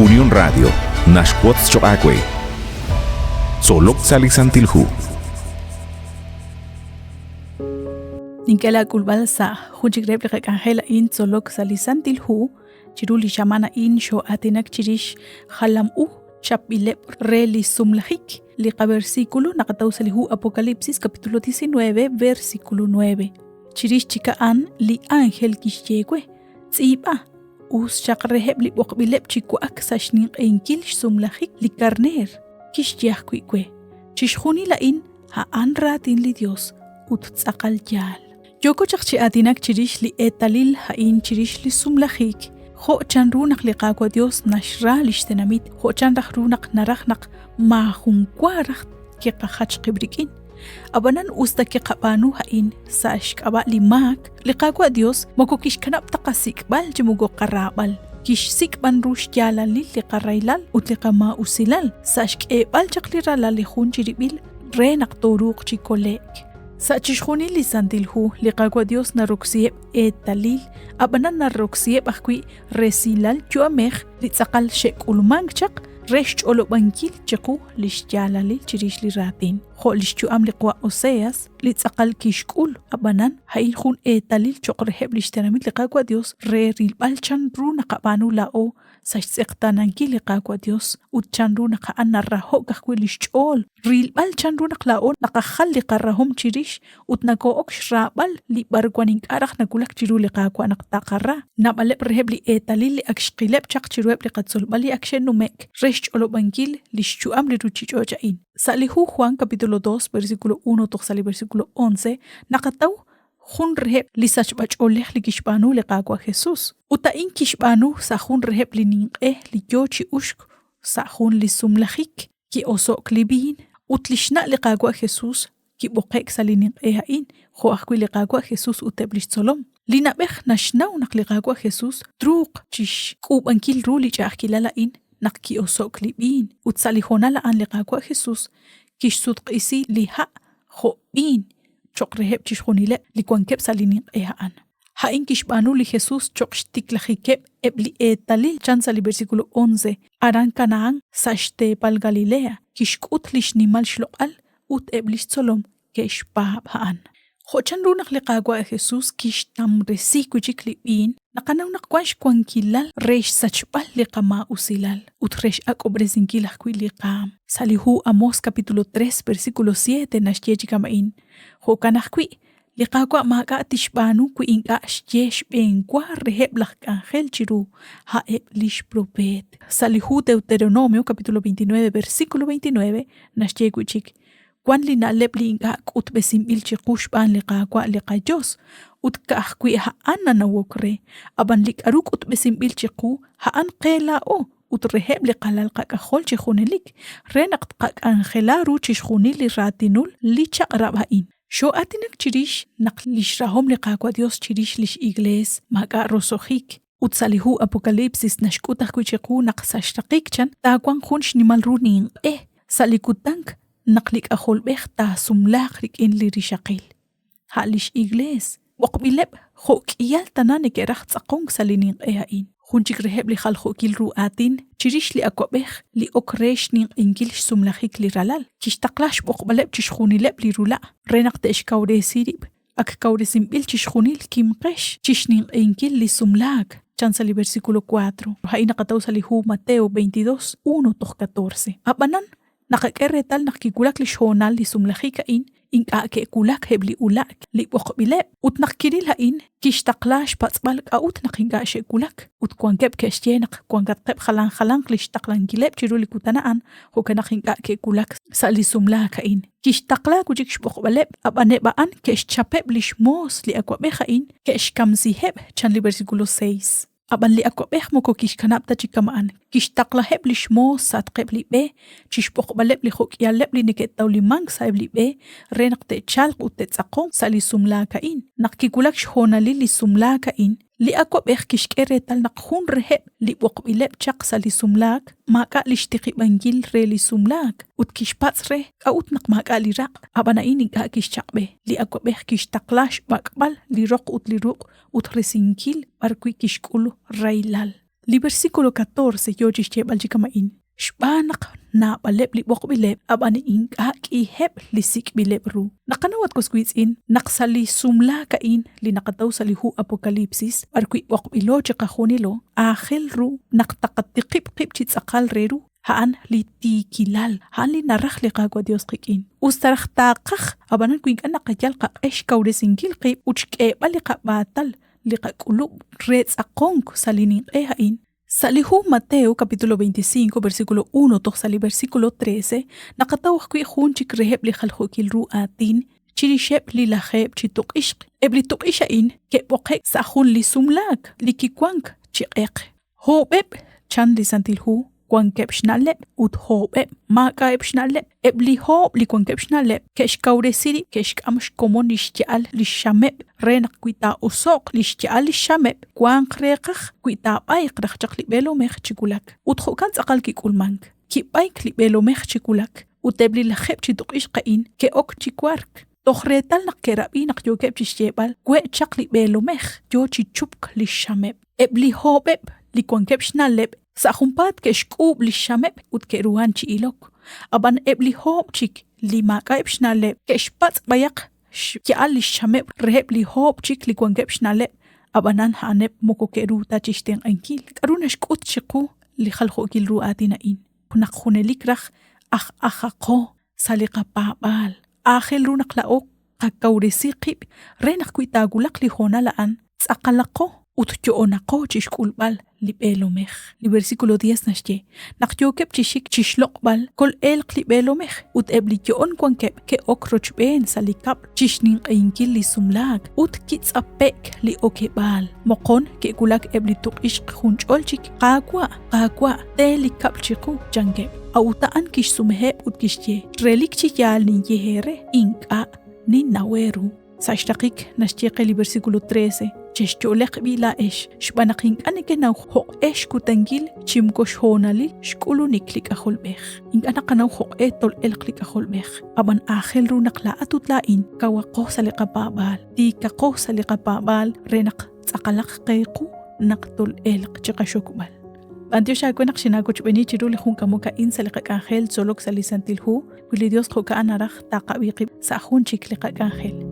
Unión Radio naxwotz choq' aawe. Tzolok sa' li Santil Hu. Nink'e laak'ulb'al sa' jun chik reheb' li qak'anjel a'in tzolok sa' li Santil Hu. Chiru li xamaan a'in xoo'aatinak chirix jalam u chapb'ileb' re li sumlajik. Li qaversículo naqataw sa' li hu Apocalipsis capítulo 19 versículo 9. Chirix chik a'an li ánjel kixye we, Tz'iib'a, us chaq reheb' li b'oqb'ileb' chi wa'ak sa' xninq'ehinkil xsumlajik li karneer. Kixye ajwi' we, Chixjunil a'in a'an raatin li Yos ut tz'aqal yaal. Yooko chaq chi aatinak chirix li eetalil a'in chirix li sumlajik, jo' chanru naq li Qaawa' Yos naxra li xtenamit, jo' chan raj ru naq naraj naq maajunwa raj kiqajach qib' rik'in. Ab'anan us ta kiqab'aanu a'in sa' xk'ab'a' li maak, li Qaawa' Yos moko kixkanab' ta qasik'b'al chi moko qaraab'al, kixsik' b'an ru xyaalalil li qarahilal ut li qamaa'usilal sa' xk'eeb'al chaq li Ralal li jun chirib'il re naq tooruuq chi kole'k. Sa' chixjunil li Santil Hu, li Qaawa' Dios naroksiheb' eetalil, ab'anan naroksiheb' ajwi' resilal yu'amej li tz'aqal xe'k'ulmank chaq re xch'olob'ankil chiqu li xyaalalil chirix li raatin, jo' li xyu'am li qawa' Oseas, li tz'aqal kixk'ul, ab'anan a'in jun eetalil cho'q reheb' li xtenamit li Qaawa' Dios re rilb'al chan ru naqab'aanu laa'o sa' xtz'eqtaanankil li Qaawa' Dios ut chanru naq a'an naraho'k ajwi' lix ch'ool, rilb'al chanru naq laa'o naqajal li qarahom chirix ut noko'ok xraab'al li b'arwan ink'a' raj nawulak chiru li Qaawa' naq taqara. Naab'aleb' reheb' li eetalil li ak xqileb' chaq chiruheb' li qatzolb'al li ak xe'nume'k re xch'olob'ankil lix yu'am li ruchich'och' a'in. Sa' li hu Juan capítulo 2 versículo 1 toj sa' li versículo 11 naqataw jun reheb' li sachb'ach'oolej li kixb'aanu li Qaawa' Jesus. Ut a'in kixb'aanu sa' jun reheb' li ninq'e li yoo chi uxk sa' jun li sumlajik. Ki'oso'k li viin, ut li xna' li Qaawa' Jesus kib'oqe'k sa' li ninq'e a'in, jo' ajwi' li Qaawa' Jesus ut eb' li xtzolom. Li na'b'ej naxnaw naq li Qaawa' Jesus truuq chi xk'uub'ankil ru li ch'a'ajkilal a'in naq ki'oso'k li b'iin, ut sa' li hoonal a'an li Qaawa' Jesus kixsutq'isi li ha' jo' b'iin cho'q reheb' chixjunileb' li wankeb' sa' li ninq'e a'an. A'in kixb'aanu li Jesús cho'q xtiklajikeb' eb' li eetalil chan sa' li versículo 11, aran Canaán sa' xteepal Galilea, kixk'ut li xnimal xloq'al ut eb' li xtzolom ke'xpaab' a'an. Jo' chanru naq li Qaawa' Jesús kixtamresi wi' chik li b'iin, naqanaw naq wank xwankilal re xsachb'al li qamaa'usilal ut re x'ak'ob'resinkil ajwi' li qaanm. Sa' li hu Amós capítulo 3 versículo 7 naxye chi kama'in, Jo'kan ajwi', li Qaawa' maak'a' tixb'aanu wi ink'a' xye xb'eenwa reheb' laj k'anjel chiru, a'eb' li xpropeet. Sa' li hu Deuteronomio capítulo 29 versículo 29 naxye wi' chik, Wan li na'leb' li ink'a' k'utb'esinb'il chiqu xb'aan li Qaawa' li qaYos, ut ka'ajwi' a'an nanawok re, ab'an li k'aru k'utb'esinb'il chiqu, a'an qe laa'o ut reheb' li qalal qak'ajol chi junelik, re naq tqak'anjela ru chixjunil li raatinul li chaq'rab' a'in. Xoo'aatinak chirix naq li xrahom li Qaawa' Yos chirix li x'Iklees maak'a' roso'jik, ut sa' li hu Apocalipsis naxk'ut ajwi' chiqu naq sa' xraqik chan taawanq jun xnimal ru ninq'e sa' li kutan naq li K'ajolb'ej taasumlaaq rik'in li rixaqil. a' lix Iglees, b'oqb'ileb' jo' k'ihal tana neke'raj tz'aqonk sa' li ninq'e a'in. Jun chik reheb' li jaljo'kil ru aatin chirix li awa'b'ej li ok re xninq'ehinkil xsumlajik li ralal, kixtaqla xb'oqb'aleb' chixjunileb' li rula' re naq te'xkawresi rib'. Ak kawresinb'il chixjunil, kimqex chi xninq'ehinkil li sumlaak, chan sa' li versículo 4. A'in naqataw sa' li hu Mateo 22, 1 toj 14. Ab'anan, Naqak'e reetal naq kiwulak li xhoonal li sumlajik a'in, ink'a' ke'wulak eb' li ula' li b'oqb'ileb', ut naq kiril a'in, kixtaqla xpatz'b'al k'a'ut naq ink'a' xe'wulak. Ut wankeb' ke'xye naq wankatqeb' jalan jalanq li xtaqlankileb' chiru li kutan a'an, jo'kan naq ink'a' ke'wulak sa' li sumlaak a'in. Kixtaqla wi' chik xb'oqb'aleb', ab'an eb' a'an ke'xchapeb' li xmoos li awab'ej a'in, ke'xkamsiheb', chan li versículo 6. Ab'an li awab'ej moko kixkanab' ta chi kama'an, kixtaqlaheb' li xmoos sa'atqeb' li b'e chi xb'oqb'aleb' li jo'k'ihaleb' li neke'tawlimank sa'eb' li b'e re naq te'chalq ut te'tz'aqonq sa' li sumlaak a'in. Naq kiwulak xhoonalil li sumlaak a'in, li awab'ej kixk'e reetal naq jun reheb' li b'oqb'ileb' chaq sa' li sumlaak maak'a' li xtiqib'ankil re li sumlaak ut kixpatz' re k'a'ut naq maak'a' li raq', ab'an a'in ink'a' kixchaq'b'e. Li awab'ej kixtaqla xb'ak'b'al li roq ut li ruq' ut risinkil b'arwi' kixk'ul rahilal. Li versículo 14 yoo chixyeeb'al chi kama'in, Xb'aan naq naab'aleb' li b'oqb'ileb', ab'an ink'a' k'iheb' li sik'b'ileb' ru. Naqanaw at was wiitz'in naq sa' li sumlaak a'in li naqataw sa' li hu Apocalipsis, b'arwi' b'oqb'ilo chiqajunilo, aajel ru naq taqatiqib' qib' chi tz'aqal re ru, a'an li tiikilal, a'an li naraj li Qaawa' Dios qik'in. Us ta raj taaqaj, ab'anan wi ink'a' naqayal qaq'e xkawresinkil qib' ut xk'eeb'al li qab'aatal li qak'ulub' re tz'aqonk sa' li ninq'e a'in, Sa' li hu Mateo capítulo 25 versículo 1 toj sa' li versículo 13 naqataw ajwi' jun chik reheb' li jaljookil ru aatin chirixeb' li lajeeb' chi tuq'ixq. Eb' li tuq'ix a'in ke'b'oqe'k sa' jun li sumlaak li kiwank chi q'eq. Oob'eb', chan li Santil Hu, wankeb' xna'leb' ut oob'eb' maak'a'eb' xna'leb'. Eb' li oob' li wankeb' xna'leb' ke'xkawresi rib' ke'xk'am xkomon li xya'al li xxameb' re naq wi taa'oso'q li xya'al li xxameb' wanq reeqaj wi taab'ayq raj chaq li b'eelomej chi wulak. Ut jo'kan tz'aqal kik'ulmank. Kib'ayk li b'eelomej chi wulak ut eb' li lajeeb' chi tuq'ixq a'in ke'ok chi wark. Toj reetal naq ke'rab'i naq yookeb' chi xyeeb'al we' chaq li b'eelomej yo chi chupk li xxameb'. Eb' li oob'eb' li wankeb' xna'leb' sa' junpaat ke'xk'uub' li xxameb' ut ke'ruhank chi ilok. Ab'an eb' li oob' chik li maak'a'eb' xna'leb' ke'xpatz' b'ayaq xya'al li xxameb' reheb' li oob' chik li wankeb' xna'leb', ab'anan a'aneb' moko ke'ru ta chi xtenq'ankil. K'aru naxk'ut chiqu li jaljookil ru aatin a'in? Naq junelik raj aj ajaqo sa' li qapaab'aal. Aajel ru naq laa'o qakawresi qib' re naq wi taawulaq li hoonal a'an, tz'aqalaqo ut yo'onaqo chi xk'ulb'al li b'eelomej. Li versículo 10 naxye, naq yookeb' chi xik chi xloq'b'al, kol'elq li b'eelomej ut eb' li yo'on wankeb' ke'ok rochb'een sa' li kab'l chi xninq'ehinkil li sumlaak ut kitz'ape'k li okeb'aal. Moqon ke'wulak eb' li tuq'ixq junch'ol chik, Qaawa', Qaawa', te li kab'l chiqu, chankeb'. A'ut a'an kixsumeheb' ut kixye, Relik chi yaal ninye eere, ink'a' ninnaw eeru. Sa' xraqik naxye qe li versículo 13, Chexyo'leq b'i' laa'ex, xb'aan naq ink'a' nekenaw jo'q'e xkutankil chi moko xhoonalil xk'ulunik li K'ajolb'ej. Ink'a' naqanaw jo'q'e tol'elq li K'ajolb'ej, ab'an aajel ru naq laa'at ut laa'in kawaqo sa' li qapaab'aal, tiikaqo sa' li qapaab'aal re naq tz'aqalaq qe qu naq tol'elq chiqaxokb'al. B'antiox aawe naq xinaawochb'eeni chiru li jun k'amok a'in sa' li qak'anjel tzolok sa' li Santil Hu, wi li Dios jo'ka'an naraj taqab'i qib' sa' jun chik li qak'anjel.